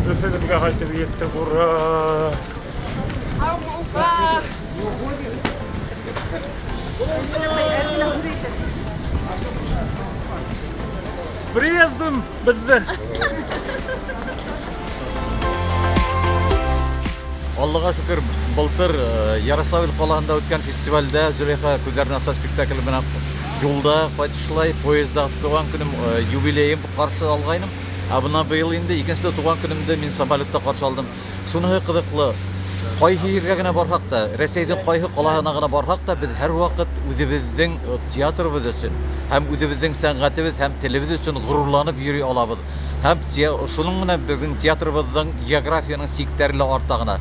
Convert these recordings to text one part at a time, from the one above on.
Өфөбеҙгә ҡайтып еттек, ура! Һаумы, Уфа! С приездом беҙҙе! Аллаға шөкөр, былтыр Ярославль ҡалаһында үткән фестивальдә Зөләйха күҙҙәрен аса спектакле менән юлда ҡайтышлай поездда туған көнөм, юбилейым ҡаршы алғайным. Ә бына быйыл инде икенсе туған көнөмдө мин самолетта ҡаршы алдым. Шуныһы ҡыҙыҡлы, ҡайһы ергә генә барһаҡ та, Рәсәйҙең ҡайһы ҡалаһына ғына барһаҡ та, беҙ һәрваҡыт үҙебеҙҙең театрыбыҙ өсөн һәм үҙебеҙҙең сәнғәтебеҙ һәм телебеҙ өсөн ғорурланып йөрөй алабыҙ. Һәм шуның менән беҙҙең театрыбыҙҙың географияның сиктәре лә арта ғына.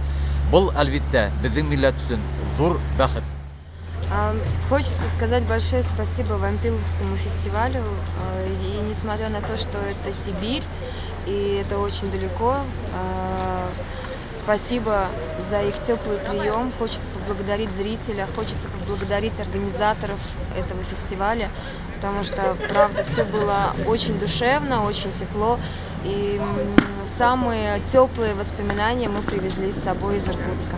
Был, әлбиттә, беҙҙең милләт өсөн ҙур бәхет. Хочется сказать большое спасибо Вампиловскому фестивалю. И несмотря на то, что это Сибирь, и это очень далеко, спасибо за их теплый прием. Хочется поблагодарить зрителя, хочется поблагодарить организаторов этого фестиваля, потому что, правда, все было очень душевно, очень тепло. И самые теплые воспоминания мы привезли с собой из Иркутска.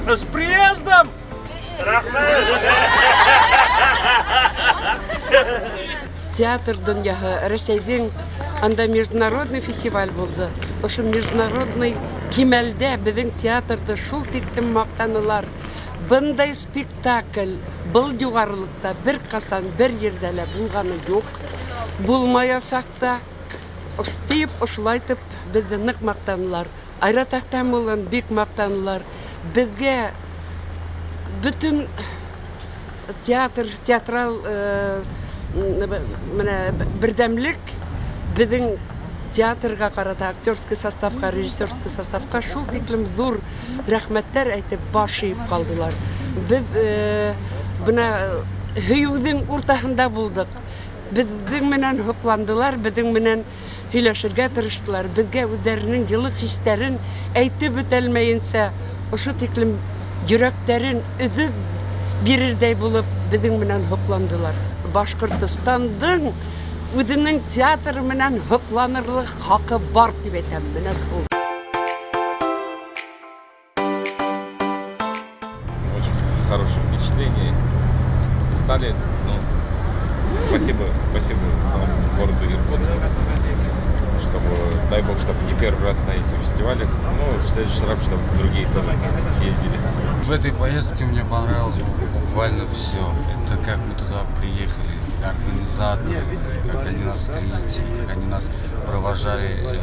С приездом! Рәхмәт! Театр донъяһы Рәсәйҙең анда международный фестиваль булды. Ошо международный кимәлдә беҙҙең театрҙы шул тиклем маҡтанылар. Бындай спектакль был юғарылыҡта бер ҡасан бер ерҙә лә булғаны юҡ, булмаясаҡ та. Тип ошолайтып беҙҙе ныҡ маҡтанылар. Айрат Әхтәм улын бик маҡтанылар. Беҙгә бөтөн театр, театрал менә берҙәмлек беҙҙең театрға ҡарата, актерский составҡа, режиссерский составҡа шул тиклем ҙур рәхмәттәр әйтеп баш эйеп ҡалдылар. Беҙ бына һөйөүҙең уртаһында булдыҡ. Беҙҙең менән һоҡландылар, беҙҙең менән һөйләшергә тырыштылар. Беҙгә үҙҙәренең йылы хистәрен әйтеп бөтәлмәйенсә, ошо тиклем йөрәктәрен өҙөп бирерҙәй булып беҙҙең менән һоҡландылар. Башҡортостандың үҙенең театры менән һоҡланырлыҡ хаҡы бар тип әйтәм, менә шул. Очень хорошее впечатление. И стали, ну, спасибо, спасибо самому городу Иркутску, чтобы, дай бог, чтобы не первый раз на эти фестивали, ну, в следующий раз, чтобы другие тоже съездили. В этой поездке мне понравилось буквально все. Это как мы туда приехали, организаторы, как они нас встретили, как они нас провожали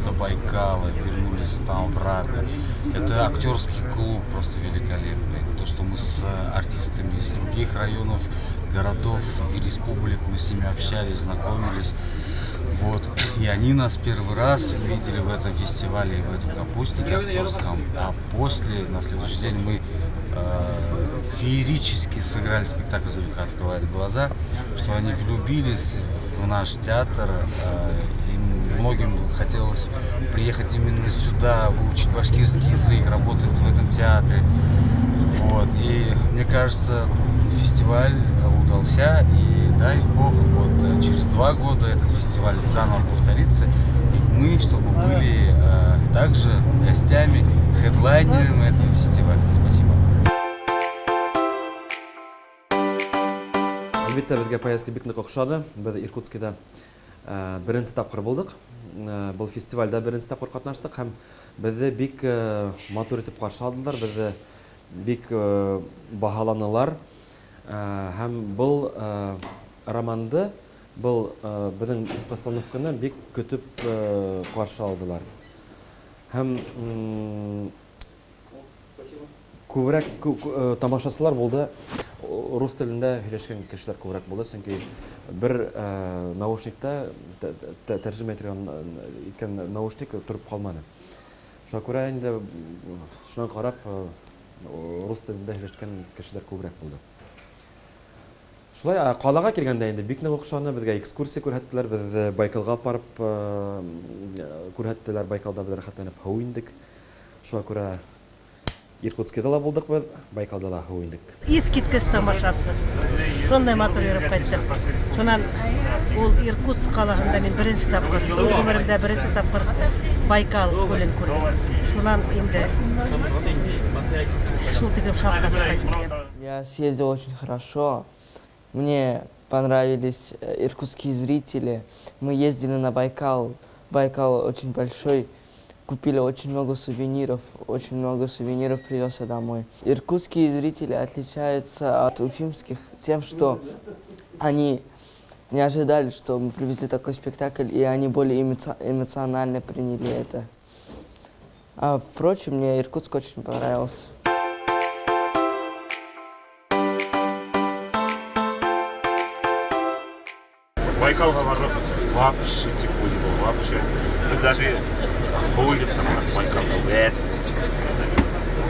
до Байкала, вернулись там обратно. Это актерский клуб просто великолепный. То, что мы с артистами из других районов, городов и республик, мы с ними общались, знакомились. Вот. И они нас первый раз увидели в этом фестивале и в этом капустнике актерском. А после, на следующий день, мы феерически сыграли спектакль «Зулейха открывает глаза», что они влюбились в наш театр. Им многим хотелось приехать именно сюда, выучить башкирский язык, работать в этом театре. Вот. И мне кажется, фестиваль удался, и дай бог, вот через 2 года этот фестиваль заново повторится, и мы, чтобы были также гостями, хедлайнерами этого фестиваля. Спасибо. Әлбиттә, беҙгә поездка бик ныҡ оҡшаны. Беҙ Иркутскиҙа беренсе тапҡыр булдыҡ. Был фестивальдә беренсе тапҡыр ҡатнаштыҡ һәм беҙҙе бик матур итеп ҡаршы алдылар, беҙҙе бик баһаланылар. Һәм был романды, был беҙҙең постановканы бик көтөп ҡаршы алдылар. Һәм күберәк тамашасылар булды, рус телендә һөйләшкән кешеләр күберәк булды, сөнки бер наушникта тәржемә иткән наушник тороп ҡалманы. Шуңа күрә инде шунан ҡарап рус телендә һөйләшкән кешеләр күберәк булды. Шулай ҡалаға килгәндә инде бик ныҡ оҡшаны, беҙгә экскурсия күрһәттеләр, беҙҙе Байкалға апарып күрһәттеләр, Байкалда беҙ рәхәтләнеп һыу индек. Шуңа күрә Иркутскиҙа ла булдыҡ беҙ, Байкалда ла һыу индек. Иҫ киткес тамашасы. Шундай матур йөрөп ҡайттыҡ. Шунан ул Иркутск ҡалаһында мин беренсе тапҡыр, үҙ ғүмеремдә беренсе тапҡыр Байкал күлен күрҙем. Шунан инде шул тиклем шаҡ ҡатып ҡайтып киләм. Я съездил очень хорошо. Мне понравились иркутские зрители. Мы ездили на Байкал. Байкал очень большой. Купили очень много сувениров. Очень много сувениров привез я домой. Иркутские зрители отличаются от уфимских тем, что они не ожидали, что мы привезли такой спектакль, и они более эмоционально приняли это. А, впрочем, мне Иркутск очень понравился. Байкалға барып, вообще тепло не было, вообще. Беҙ даже һыу инеп сыҡтыҡ Байкалда. Вәт.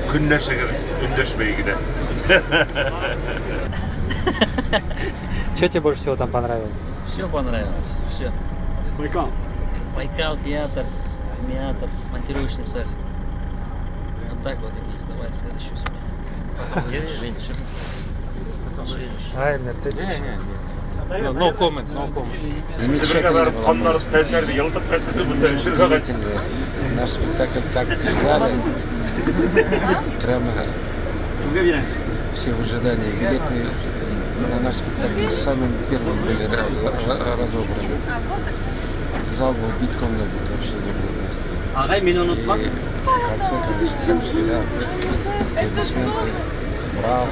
Көнләшәгеҙ өндәшмәй генә. Что тебе больше всего там понравилось? Все понравилось, все. Байкал. Байкал, театр, театр, монтировочный цех. Вот так вот, Денис, давай следующую смену. Потом вырежешь. Потом вырежешь. Аймер, ты No, no comment, no comment. Себергә барып, ҡандар тәннәрҙе йылытып ҡайтты, бында өшөргә ҡайтты. Наш спектакль так ждали. Прямо все в ожидании. Билеты на наш спектакль самым первым были разобраны. Зал был битком набит, вообще не было места. Ағай, мине онотма. И в конце, конечно, как всегда, аплодисменты, браво.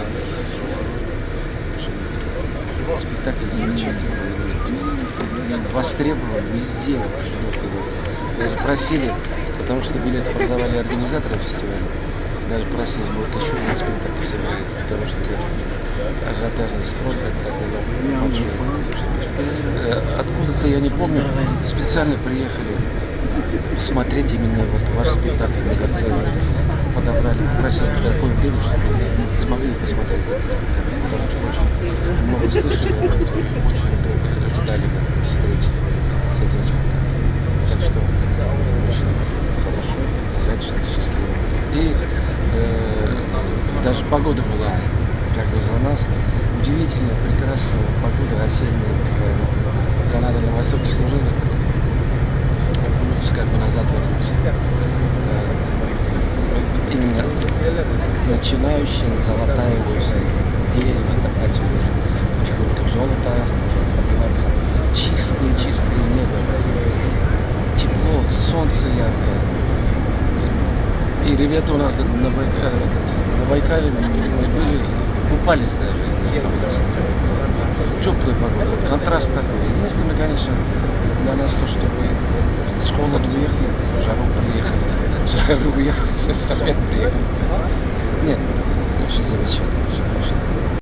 В общем, спектакль замечательный. Востребован везде. Ждут его. Даже просили, потому что билеты продавали организаторы фестиваля, даже просили, может, еще один спектакль сыграете, потому что, говорит, ажиотажный спрос, говорит, такой большой. Откуда-то, я не помню, специально приехали посмотреть именно вот ваш спектакль на Гартане. Подобрали, попросили такое время, чтобы смогли посмотреть этот спектакль, потому что очень много слышали, очень долго ждали вот встречи с этим спектаклем. Так что очень хорошо, удачно, счастливо. И даже погода была как бы за нас. Удивительная, прекрасная погода, осенняя такая. Вот. Я на Дальнем Востоке служил, так окунулся, как бы назад вернулся. Вот именно начинающая золотая осень. Дерево так начали уже потихоньку в золото одеваться. Чистое-чистое небо. Тепло, солнце яркое. И ребята у нас на Байкале мы были, купались даже. Там теплая погода, вот контраст такой. Единственное, конечно, для нас то, что мы с холода уехали, в жару приехали, в жару уехали, сейчас опять приехали. Нет, очень замечательно все прошло.